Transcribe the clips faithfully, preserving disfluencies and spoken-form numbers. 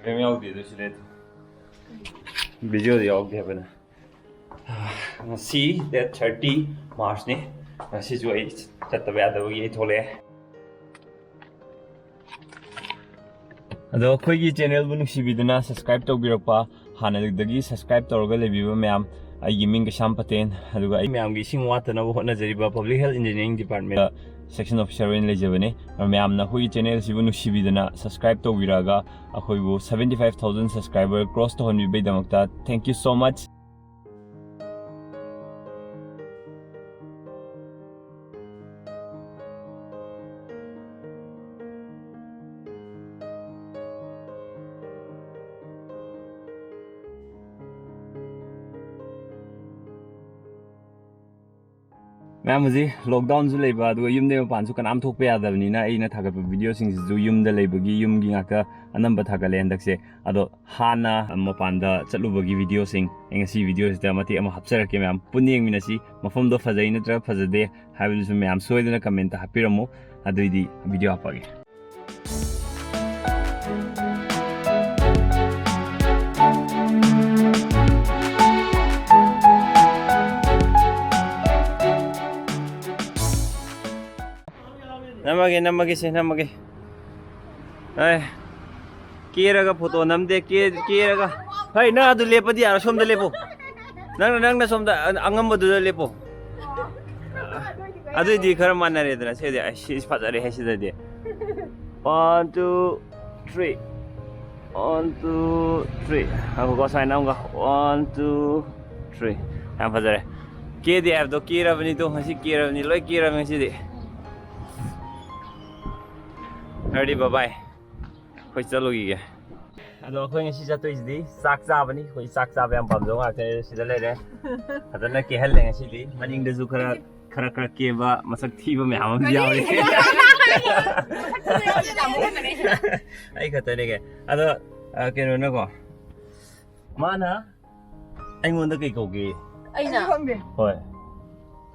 ꯀꯩꯝ ꯌꯥꯎꯗꯦ ꯑꯗꯨ ꯁꯤꯗꯩꯗ꯫ ꯚꯤꯗꯤꯑꯣꯗ ꯌꯥꯎꯗꯦ ꯍꯥꯏꯕꯅ꯫ ꯉꯁꯤ ꯗꯦꯠ ꯊꯥꯔꯇꯤ ꯃꯥꯔꯆꯅꯤ꯫ ꯉꯁꯤꯁꯨ ꯑꯩ ꯆꯠꯇꯕ ꯌꯥꯗꯕꯒꯤ ꯑꯩ ꯊꯣꯛꯂꯛꯑꯦ꯫ ꯑꯗꯣ ꯑꯩꯈꯣꯏꯒꯤ ꯆꯦꯅꯦꯜꯕꯨ ꯅꯨꯡꯁꯤꯕꯤꯗꯨꯅ ꯁꯕꯁꯀ꯭ꯔꯥꯏꯕ ꯇꯧꯕꯤꯔꯛꯄ, ꯍꯥꯟꯅꯗꯒꯤ ꯁꯕꯁꯀ꯭ꯔꯥꯏꯕ ꯇꯧꯔꯒ ꯂꯩꯕꯤꯕ ꯃꯌꯥꯝ, ꯑꯩꯒꯤ ꯃꯤꯡ ꯀꯩꯁꯥꯝ ꯄꯇꯦꯟ, ꯑꯗꯨꯒ ꯑꯩ ꯃꯌꯥꯝꯒꯤ ꯏꯁꯤꯡ ꯋꯥꯠꯇꯅꯕ ꯍꯣꯠꯅꯖꯔꯤꯕ ꯄꯕ꯭ꯂꯤꯛ ꯍꯦꯜꯊ ꯏꯟꯖꯤꯅꯤꯌꯥꯔꯤꯡ ꯗꯤꯄꯥꯔꯠꯃꯦꯟꯇ ꯁꯦꯛꯁꯟ ꯑꯣꯐꯤꯁꯥꯔ ꯑꯣꯏꯅ ꯂꯩꯖꯕꯅꯤ꯫ ꯃꯌꯥꯝꯅ ꯑꯩꯈꯣꯏꯒꯤ ꯆꯦꯅꯦꯜꯁꯤꯕꯨ ꯅꯨꯡꯁꯤꯕꯤꯗꯨꯅ ꯁꯕꯁꯀ꯭ꯔꯥꯏꯕ ꯇꯧꯕꯤꯔꯛꯑꯒ ꯑꯩꯈꯣꯏꯕꯨ seventy five thousand subscriber cross ꯇꯧꯍꯟꯕꯤꯕꯩꯗꯃꯛꯇ thank you so much꯫ ꯃꯌꯥꯝ, ꯍꯧꯖꯤꯛ ꯂꯣꯛꯗꯥꯎꯟꯁꯨ ꯂꯩꯕ, ꯑꯗꯨꯒ ꯌꯨꯝꯗꯩ ꯃꯄꯥꯟꯁꯨ ꯀꯅꯥꯝ ꯊꯣꯛꯄ ꯌꯥꯗꯕꯅꯤꯅ ꯑꯩꯅ ꯊꯥꯒꯠꯄ ꯚꯤꯗꯤꯑꯣꯁꯤꯡꯁꯤꯁꯨ ꯌꯨꯝꯗ ꯂꯩꯕꯒꯤ ꯌꯨꯝꯒꯤ ꯉꯥꯛꯇ ꯑꯅꯝꯕ ꯊꯥꯒꯠꯂꯦ ꯍꯟꯗꯛꯁꯦ꯫ ꯑꯗꯣ ꯍꯥꯟꯅ ꯃꯄꯥꯟꯗ ꯆꯠꯂꯨꯕꯒꯤ ꯚꯤꯗꯤꯑꯣꯁꯤꯡ ꯑꯩ ꯉꯁꯤ ꯚꯤꯗꯤꯑꯣꯁꯤꯗ ꯃꯇꯦꯛ ꯑꯃ ꯍꯥꯞꯆꯔꯛꯀꯦ ꯃꯌꯥꯝ꯫ ꯄꯨꯟꯅ ꯌꯦꯡꯃꯤꯟꯅꯁꯤ꯫ ꯃꯐꯝꯗꯣ ꯐꯖꯩ ꯅꯠꯇ꯭ꯔꯒ ꯐꯖꯗꯦ ꯍꯥꯏꯕꯗꯨꯁꯨ ꯃꯌꯥꯝ ꯁꯣꯏꯗꯅ ꯀꯃꯦꯟꯇ ꯍꯥꯞꯄꯤꯔꯝꯃꯨ꯫ ꯑꯗꯨꯏꯗꯤ ꯚꯤꯗꯤꯑꯣ ꯍꯥꯞꯄꯛꯑꯒꯦ꯫ ꯅꯝꯃꯒꯦ, ꯅꯝꯃꯒꯦ, ꯁꯦ, ꯅꯝꯃꯒꯦ꯫ ꯑꯦ, ꯀꯦꯔꯒ ꯐꯣꯇꯣ ꯅꯝꯗꯦ, ꯀꯦ-, ꯀꯦꯔꯒ꯫ ꯍꯩ, ꯅꯪ ꯑꯗꯨ ꯂꯦꯞꯄꯗꯤ ꯌꯥꯔꯣꯏ, ꯁꯣꯝꯗ ꯂꯦꯞꯄꯣ꯫ ꯅꯪꯅ, ꯅꯪꯅ ꯁꯣꯝꯗ ꯑ-, ꯑꯉꯝꯕꯗꯨꯗ ꯂꯦꯞꯄꯣ꯫ ꯑꯗꯨꯏꯗꯤ ꯈꯔ ꯃꯥꯟꯅꯔꯦꯗꯅ, ꯁꯤꯗꯤ꯫ ꯑꯩ, ꯁꯤ ꯐꯖꯔꯦ ꯍꯥꯏ ꯁꯤꯗꯗꯤ꯫ One, two, three. One, two, three. ꯉꯥꯏꯈꯣꯀꯣ, ꯁꯨꯃꯥꯏꯅ ꯑꯃꯒ꯫ One, two, three. ꯌꯥꯝ ꯐꯖꯔꯦ꯫ ꯀꯦꯗꯦ ꯍꯥꯏꯕꯗꯣ ꯀꯦꯔꯕꯅꯤꯗꯣ, ꯉꯁꯤ ꯀꯦꯔꯕꯅꯤ, ꯂꯣꯏ ꯀꯦꯔꯕꯅꯤ ꯉꯁꯤꯗꯤ꯫ ꯑꯗꯨꯗꯤ bye bye꯫ ꯑꯩꯈꯣꯏ ꯆꯠꯂꯨꯈꯤꯒꯦ꯫ ꯑꯗꯣ ꯑꯩꯈꯣꯏ ꯉꯁꯤ ꯆꯠꯇꯣꯏꯁꯤꯗꯤ ꯆꯥꯛ ꯆꯥꯕꯅꯤ꯫ ꯑꯩꯈꯣꯏ ꯆꯥꯛ ꯆꯥꯕ ꯌꯥꯝ ꯄꯥꯝꯖꯕ ꯉꯥꯛꯇꯅꯦ꯫ ꯁꯤꯗ ꯂꯩꯔꯦ꯫ ꯐꯖꯅ ꯀꯦꯍꯜꯂꯦ ꯉꯁꯤꯗꯤ꯫ ꯃꯅꯤꯡꯗꯁꯨ ꯈꯔ, ꯈꯔ, ꯈꯔ ꯀꯦꯕ, ꯃꯁꯛ ꯊꯤꯕ ꯃꯌꯥꯝ ꯑꯃ ꯌꯥꯎꯔꯤ꯫ ꯑꯩ ꯈꯛꯇꯅꯦ ꯀꯩ꯫ ꯑꯗꯣ, ꯑ, ꯀꯩꯅꯣꯅꯀꯣ, ꯃꯥꯅ ꯑꯩꯉꯣꯟꯗ ꯀꯩ ꯀꯧꯒꯦ? ꯑꯩꯅ? ꯈꯪꯗꯦ꯫ ꯍꯣꯏ꯫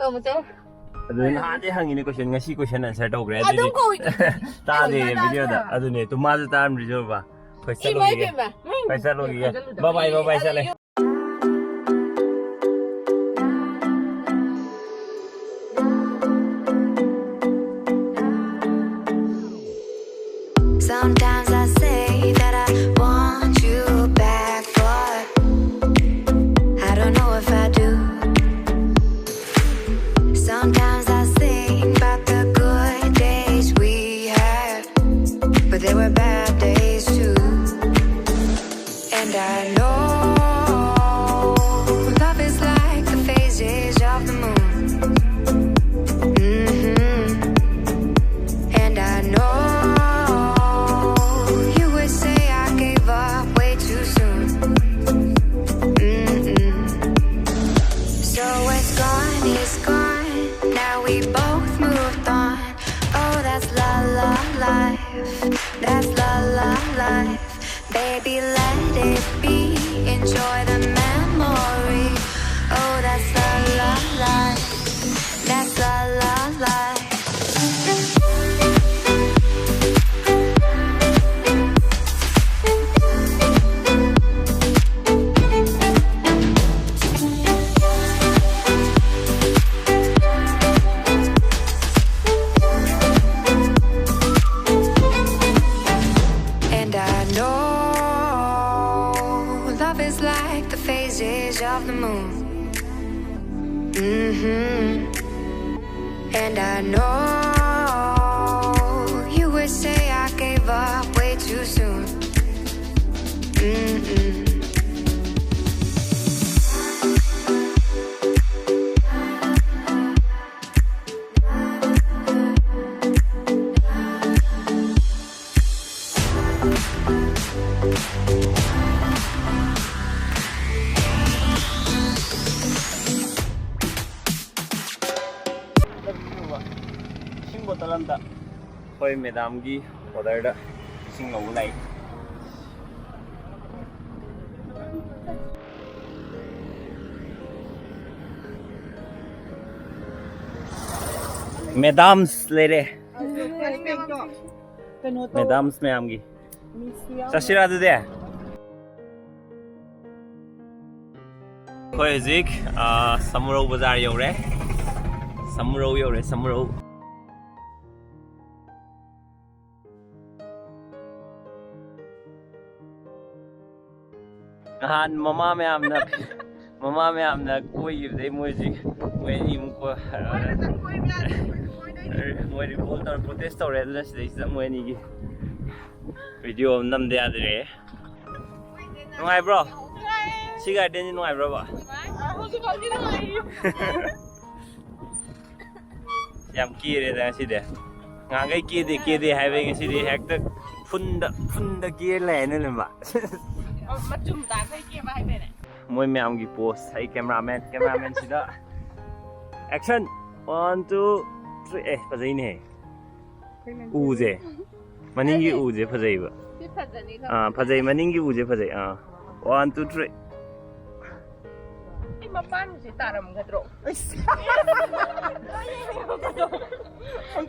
ꯀꯧ, ꯃꯨꯛꯆꯧ꯫ ꯑꯗꯨ ꯅꯍꯥꯟꯗꯩ ꯍꯪꯉꯤꯅꯦ question, ꯉꯁꯤ question answer ꯇꯧꯈ꯭ꯔꯦ꯫ ꯑꯗꯨꯝ ꯑꯗꯨꯗꯤ ꯀꯧꯏ꯫ ꯇꯥꯗꯦ ꯑꯩ ꯚꯤꯗꯤꯑꯣꯗ꯫ ꯑꯗꯨꯅꯦ, ꯇꯨ ꯃꯥꯁꯨ ꯇꯥꯔꯝꯗ꯭ꯔꯤꯁꯦ ꯕꯕꯥ꯫ ꯑꯩꯈꯣꯏ ꯆꯠꯂꯨꯈꯤꯒꯦ꯫ ꯑꯩꯈꯣꯏ ꯆꯠꯂꯨꯈꯤꯒꯦ꯫ ꯕꯥꯏ ꯕꯥꯏ, ꯕꯥꯏ ꯕꯥꯏ, ꯆꯠꯂꯦ꯫ Sometimes I say that I want you back, but I don't know if I do. Sometimes I think about the good days we had, but there were bad days too. And I know love is like the phases of the moon. Mm-hmm. And I know you would say I gave up way too soon. Mm-mm. So what's gone is gone. Now we both moved on. Oh, that's la la life. That's la la life. Baby, let it be. Enjoy the memory. Oh, that's la la life. That's la la life. And I know love is like the phases of the moon. Mm-hmm. And I know you would say I gave up way too soon. Mm-mm. ꯏꯁꯤꯡ ꯕꯣꯇꯜ ꯑꯝꯇ꯫ ꯑꯩꯈꯣꯏ ꯃꯦꯗꯥꯝꯒꯤ ꯑꯣꯔꯗꯔꯗ ꯏꯁꯤꯡ ꯂꯧꯕ ꯂꯥꯛꯏ꯫ ꯃꯦꯗꯥꯝꯁ ꯂꯩꯔꯦ꯫ ꯃꯦꯗꯥꯝꯁ ꯃꯌꯥꯝꯒꯤ꯫ ꯆꯠꯁꯤꯔꯥ ꯑꯗꯨꯗꯤ? ꯑꯩꯈꯣꯏ ꯍꯧꯖꯤꯛ, ꯑ, ꯁꯃꯨꯔꯧ ꯕꯖꯥꯔ ꯌꯧꯔꯦ꯫ ꯁꯃꯨꯔꯧ ꯌꯧꯔꯦ, ꯁꯃꯨꯔꯧ꯫ ꯅꯍꯥꯟ ꯃꯃꯥ ꯃꯌꯥꯝꯅ, ꯃꯃꯥ ꯃꯌꯥꯝꯅ ꯀꯣꯏꯈꯤꯕꯗꯩ ꯃꯣꯏ ꯍꯧꯖꯤꯛ, ꯃꯣꯏ ꯑꯅꯤꯃꯨꯛ ꯀꯣꯏ-, ꯃꯣꯏ recall ꯇꯧꯔ protest ꯇꯧꯔꯦ꯫ ꯑꯗꯨꯅ ꯁꯤꯗꯩꯁꯤꯗ ꯃꯣꯏ ꯑꯅꯤꯒꯤ video ꯑꯃ ꯅꯝꯗ ꯌꯥꯗ꯭ꯔꯦ꯫ ꯅꯨꯡꯉꯥꯏꯕ꯭ꯔꯣ? ꯁꯤ garden ꯁꯤ ꯅꯨꯡꯉꯥꯏꯕ꯭ꯔꯣꯕ? ꯍꯧꯖꯤꯛ ꯐꯥꯎꯗꯤ ꯅꯨꯡꯉꯥꯏꯔꯤ꯫ ꯌꯥꯝ ꯀꯦꯔꯦꯗ ꯉꯁꯤꯗꯤ꯫ ꯉꯍꯥꯟꯈꯩ ꯀꯦꯗꯦ, ꯀꯦꯗꯦ ꯍꯥꯏꯕꯩ ꯉꯁꯤꯗꯤ ꯍꯦꯛꯇ ꯐꯨꯟꯗ, ꯐꯨꯟꯗ ꯀꯦ ꯂꯩꯔꯦꯅꯦ ꯂꯦꯝꯕ꯫ ꯃꯆꯨꯝ ꯇꯥꯈꯩ ꯀꯦꯕ ꯍꯥꯏꯕꯩꯅꯦ꯫ ꯃꯣꯏ ꯃꯌꯥꯝꯒꯤ pose꯫ ꯑꯩ cameraman, cameraman ꯁꯤꯗ꯫ Action! One, two, three꯫ ꯑꯦ, ꯐꯖꯩꯅꯦ꯫ ꯎꯁꯦ꯫ ꯃꯅꯤꯡꯒꯤ ꯎꯁꯦ ꯐꯖꯩꯕ꯫ ꯁꯤ ꯐꯖꯅꯤ, ꯑꯥ, ꯐꯖꯩ꯫ ꯃꯅꯤꯡꯒꯤ ꯎꯁꯦ ꯐꯖꯩ꯫ ꯑꯥ꯫ One, two, three꯫ ꯑꯩ ꯃꯄꯥꯟꯁꯦ ꯇꯥꯔꯝꯒꯗ꯭ꯔꯣ? ꯑꯩ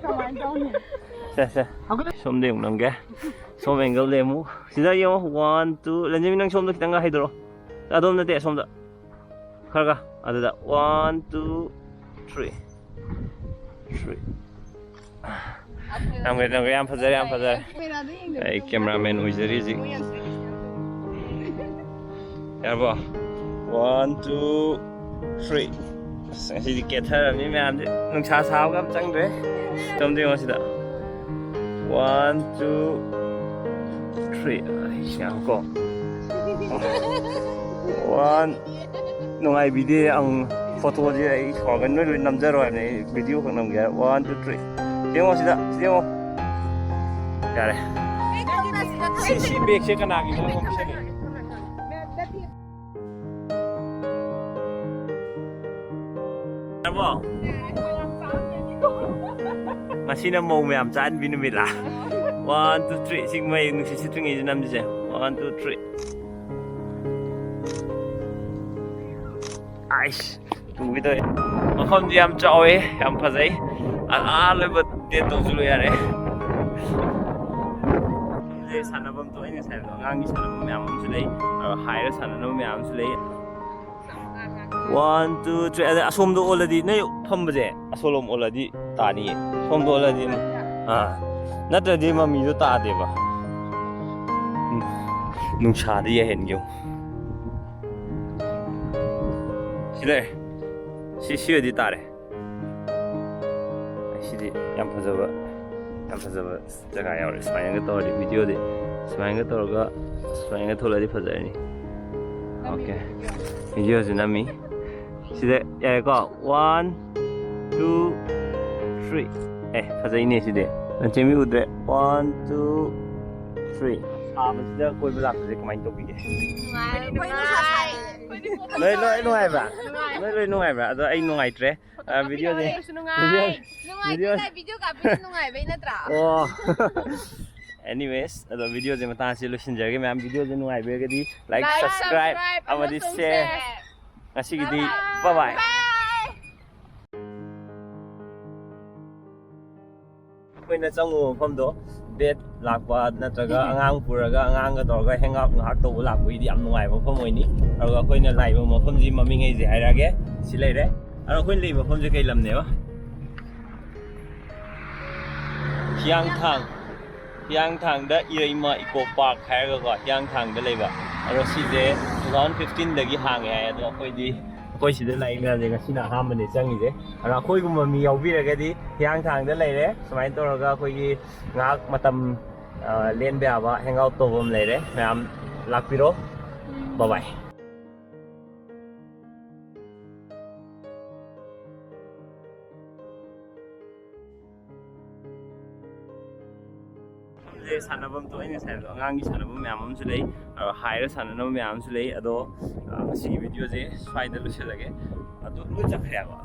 ꯀꯃꯥꯏꯅ ꯇꯧꯅꯤ? ꯁꯦ, ꯁꯦ꯫ ꯁꯣꯝꯗ ꯑꯃꯨꯛ ꯅꯝꯒꯦ꯫ ꯁꯣꯝ angle ꯗ ꯑꯃꯨꯛ꯫ ꯁꯤꯗ ꯌꯦꯡꯉꯣ꯫ One, two꯫ ꯂꯟꯖꯦꯃꯤ, ꯅꯪ ꯁꯣꯝꯗ ꯈꯤꯇꯪꯒ ꯍꯥꯏꯗꯣꯔꯛꯑꯣ꯫ ꯑꯗꯣꯝ ꯅꯠꯇꯦ, ꯑꯁꯣꯝꯗ꯫ ꯈꯔꯒ꯫ ꯑꯗꯨꯗ꯫ One, two, three꯫ Three꯫ ꯅꯝꯒ꯭ꯔꯦ, ꯅꯝꯒ꯭ꯔꯦ꯫ ꯌꯥꯝ ꯐꯖꯔꯦ, ꯌꯥꯝ ꯐꯖꯔꯦ꯫ ꯑꯩ cameraman ꯑꯣꯏꯖꯔꯤ ꯍꯧꯖꯤꯛ꯫ ꯌꯥꯔꯕꯣ? One, two, three꯫ ꯑꯁ, ꯉꯁꯤꯗꯤ ꯀꯦꯊꯔꯕꯅꯤ ꯃꯌꯥꯝꯁꯦ꯫ ꯅꯨꯡꯁꯥ ꯁꯥꯕꯒ ꯑꯝ ꯆꯪꯗ꯭ꯔꯦ꯫ ꯁꯣꯝꯗ ꯌꯦꯡꯉꯣ ꯁꯤꯗ꯫ One, two, three꯫ ꯑꯩ ꯉꯥꯏꯈꯣꯀꯣ꯫ One꯫ ꯅꯨꯡꯉꯥꯏꯕꯤꯗꯦ꯫ ꯑꯃꯨꯛ photo ꯁꯦ ꯑꯩ ꯁꯥꯎꯔꯒ ꯅꯣꯏ ꯂꯣꯏ ꯅꯝꯖꯔꯣ ꯍꯥꯏꯕꯅꯦ꯫ ꯑꯩ video ꯈꯛ ꯅꯝꯒꯦ ꯍꯥꯏ꯫ One, two, three꯫ ꯁꯤ ꯌꯦꯡꯉꯣ ꯁꯤꯗ, ꯁꯤ ꯌꯦꯡꯉꯣ꯫ ꯌꯥꯔꯦ꯫ ꯁꯤ, ꯁꯤ bag ꯁꯦ ꯀꯅꯥꯒꯤꯅꯣ? ꯌꯥꯔꯕꯣ? ꯉꯁꯤꯅ ꯃꯧ ꯃꯌꯥꯝ ꯆꯥꯍꯟꯕꯤ ꯅꯨꯃꯤꯠꯂꯥ? One, two, three꯫ ꯁꯤ ꯃꯩ ꯅꯨꯡꯁꯤꯠ ꯁꯤꯠꯇ꯭ꯔꯤꯉꯩꯁꯦ ꯅꯝꯁꯦ꯫ One, two, three꯫ ꯑꯥꯏꯁ꯫ ꯇꯨꯒꯦ ꯇꯧꯋꯦ꯫ ꯃꯐꯝꯗꯤ ꯌꯥꯝ ꯆꯥꯎꯋꯦ, ꯌꯥꯝ ꯐꯖꯩ꯫ ꯑꯥ, ꯑꯥ ꯂꯣꯏꯕ ꯗꯦꯠ ꯇꯧꯁꯨ ꯂꯣꯏ ꯌꯥꯔꯦ꯫ ꯃꯐꯝꯁꯦ ꯁꯥꯟꯅꯐꯝꯗꯣ ꯑꯩꯅ ꯉꯁꯥꯏ ꯍꯥꯏꯕꯗꯣ, ꯑꯉꯥꯡꯒꯤ ꯁꯥꯟꯅꯐꯝ ꯃꯌꯥꯝ ꯑꯃꯁꯨ ꯂꯩ, ꯑꯗꯨꯒ ꯍꯥꯏꯔ ꯁꯥꯟꯅꯅꯕ ꯃꯌꯥꯝ ꯑꯃꯁꯨ ꯂꯩ꯫ One, two, three. ꯑꯗ ꯑꯁꯣꯝꯗ ꯑꯣꯜꯂꯗꯤ, ꯅꯣꯏ ꯐꯝꯕꯁꯦ ꯑꯁꯣꯝꯂꯣꯝ ꯑꯣꯜꯂꯗꯤ ꯇꯥꯅꯤꯌꯦ꯫ ꯁꯣꯝꯗ ꯑꯣꯜꯂꯗꯤ, ꯑꯥ, ꯅꯠꯇ꯭ꯔꯗꯤ ꯃꯃꯤꯗꯣ ꯇꯥꯗꯦꯕ꯫ ꯎꯝ, ꯅꯨꯡꯁꯥꯗ ꯌꯥꯏꯍꯟꯒꯦ꯫ ꯁꯤ ꯂꯩꯔꯦ꯫ ꯁꯤ, ꯁꯤ ꯑꯣꯏꯗꯤ ꯇꯥꯔꯦ꯫ ꯁꯤꯗꯤ ꯌꯥꯝ ꯐꯖꯕ, ꯌꯥꯝ ꯐꯖꯕ ꯖꯒꯥ ꯌꯥꯎꯔꯦ꯫ ꯁꯨꯃꯥꯏꯅꯒ ꯇꯧꯔꯗꯤ ꯚꯤꯗꯤꯑꯣꯗꯤ, ꯁꯨꯃꯥꯏꯅꯒ ꯇꯧꯔꯒ, ꯁꯨꯃꯥꯏꯅꯒ ꯊꯣꯛꯂꯛꯑꯗꯤ ꯐꯖꯔꯅꯤ꯫ ꯑꯣꯀꯦ, ꯚꯤꯗꯤꯑꯣꯁꯦ ꯅꯝꯃꯤ꯫ ꯁꯤꯗ ꯌꯥꯔꯦꯀꯣ? One, two, three. ꯑꯦ, ꯐꯖꯩꯅꯦ ꯁꯤꯗꯤ꯫ ꯅꯆꯦꯃꯤ ꯎꯗ꯭ꯔꯦ꯫ One, two, three. ꯁꯥꯕꯁꯤꯗ ꯀꯣꯏꯕ ꯂꯥꯛꯄꯁꯦ ꯀꯃꯥꯏꯅ ꯇꯧꯕꯤꯒꯦ? ꯅꯨꯡꯉꯥꯏ꯫ ꯑꯩꯈꯣꯏ ꯅꯨꯡꯁꯥ ꯁꯥꯏ꯫ ꯅꯣꯏ ꯂꯣꯏ ꯅꯨꯡꯉꯥꯏꯕ꯭ꯔꯥ? ꯅꯨꯡꯉꯥꯏ꯫ ꯅꯣꯏ ꯂꯣꯏ ꯅꯨꯡꯉꯥꯏꯕ꯭ꯔꯥ? ꯑꯗꯣ ꯑꯩ ꯅꯨꯡꯉꯥꯏꯇ꯭ꯔꯦ꯫ ꯑ, ꯚꯤꯗꯤꯑꯣꯁꯦ, ꯑꯩꯁꯨ ꯅꯨꯡꯉꯥꯏ꯫ ꯚꯤꯗꯤꯑꯣ, ꯅꯨꯡꯉꯥꯏ, ꯚꯤꯗꯤꯑꯣ, ꯅꯨꯡꯉꯥꯏ, ꯚꯤꯗꯤꯑꯣ ꯀꯥꯞꯄꯤꯁꯨ ꯅꯨꯡꯉꯥꯏꯕꯩ ꯅꯠꯇ꯭ꯔꯥ? ꯑꯣ꯫ Anyways, ꯑꯗꯣ ꯚꯤꯗꯤꯑꯣꯁꯦ ꯃꯇꯥꯡꯁꯤ ꯂꯣꯏꯁꯤꯟꯖꯔꯒꯦ, ꯃꯌꯥꯝ꯫ ꯚꯤꯗꯤꯑꯣꯁꯦ ꯅꯨꯡꯉꯥꯏꯕꯤꯔꯒꯗꯤ like, like, subscribe, subscribe ꯑꯃꯗꯤ ꯑꯃꯁꯨꯡ share, share꯫ ꯉꯁꯤꯒꯤꯗꯤ bye bye꯫ Bye bye꯫ ꯑꯩꯈꯣꯏꯅ ꯆꯪꯉꯨꯕ ꯃꯐꯝꯗꯣ, date ꯂꯥꯛꯄ ꯅꯠꯇ꯭ꯔꯒ ꯑꯉꯥꯡ ꯄꯨꯔꯒ, ꯑꯉꯥꯡꯒ ꯇꯧꯔꯒ hang out ꯉꯥꯏꯍꯥꯛ ꯇꯧꯕ ꯂꯥꯛꯄꯒꯤꯗꯤ ꯌꯥꯝ ꯅꯨꯡꯉꯥꯏꯕ ꯃꯐꯝ ꯑꯣꯏꯅꯤ꯫ ꯑꯗꯨꯒ ꯑꯩꯈꯣꯏꯅ ꯂꯥꯛꯏꯕ ꯃꯐꯝꯁꯤ ꯃꯃꯤꯡ ꯑꯩꯁꯦ ꯍꯥꯏꯔꯛꯑꯒꯦ꯫ ꯁꯤ ꯂꯩꯔꯦ꯫ ꯑꯗꯣ ꯑꯩꯈꯣꯏꯅ ꯂꯩꯕ ꯃꯐꯝꯁꯦ ꯀꯩ ꯂꯝꯅꯦꯕ? ꯍꯤꯌꯥꯡꯊꯥꯡ꯫ ꯍꯤꯌꯥꯡꯊꯥꯡꯗ ꯏꯔꯩꯃ Eco Park ꯍꯥꯏꯔꯒꯀꯣ, ꯍꯤꯌꯥꯡꯊꯥꯡꯗ ꯂꯩꯕ꯫ ꯑꯗꯣ ꯁꯤꯁꯦ two thousand fifteen ꯗꯒꯤ ꯍꯥꯡꯉꯦ ꯍꯥꯏ꯫ ꯑꯗꯣ ꯑꯩꯈꯣꯏꯗꯤ, ꯑꯩꯈꯣꯏ ꯁꯤꯗ ꯂꯥꯛꯏ ꯃꯌꯥꯝꯁꯦ ꯉꯁꯤꯅ ꯑꯍꯥꯟꯕꯅꯦ ꯆꯪꯉꯤꯁꯦ꯫ ꯑꯗꯣ ꯑꯩꯈꯣꯏꯒꯨꯝꯕ ꯃꯤ ꯌꯥꯎꯕꯤꯔꯒꯗꯤ ꯍꯤꯌꯥꯡꯊꯥꯡꯗ ꯂꯩꯔꯦ꯫ ꯁꯨꯃꯥꯏꯅ ꯇꯧꯔꯒ ꯑꯩꯈꯣꯏꯒꯤ ꯉꯥꯏꯍꯥꯛ ꯃꯇꯝ, ꯑ, ꯂꯦꯟꯕ ꯌꯥꯕ, hang out ꯇꯧꯕ ꯑꯃ ꯂꯩꯔꯦ꯫ ꯃꯌꯥꯝ ꯂꯥꯛꯄꯤꯔꯣ꯫ Bye bye꯫ ꯃꯐꯝꯁꯦ ꯁꯥꯟꯅꯐꯝꯗꯣ ꯑꯩꯅ ꯉꯁꯥꯏ ꯍꯥꯏꯕꯗꯣ, ꯑꯉꯥꯡꯒꯤ ꯁꯥꯟꯅꯐꯝ ꯃꯌꯥꯝ ꯑꯃꯁꯨ ꯂꯩ, ꯑ, ꯍꯥꯏꯔ ꯁꯥꯟꯅꯅꯕ ꯃꯌꯥꯝ ꯑꯃꯁꯨ ꯂꯩ꯫ ꯑꯗꯣ, ꯑ, ꯉꯁꯤꯒꯤ ꯚꯤꯗꯤꯑꯣꯁꯦ ꯁ꯭ꯋꯥꯏꯗ ꯂꯣꯏꯁꯤꯜꯂꯒꯦ꯫ ꯑꯗꯨ ꯂꯣꯏ ꯆꯠꯈ꯭ꯔꯦꯕ꯫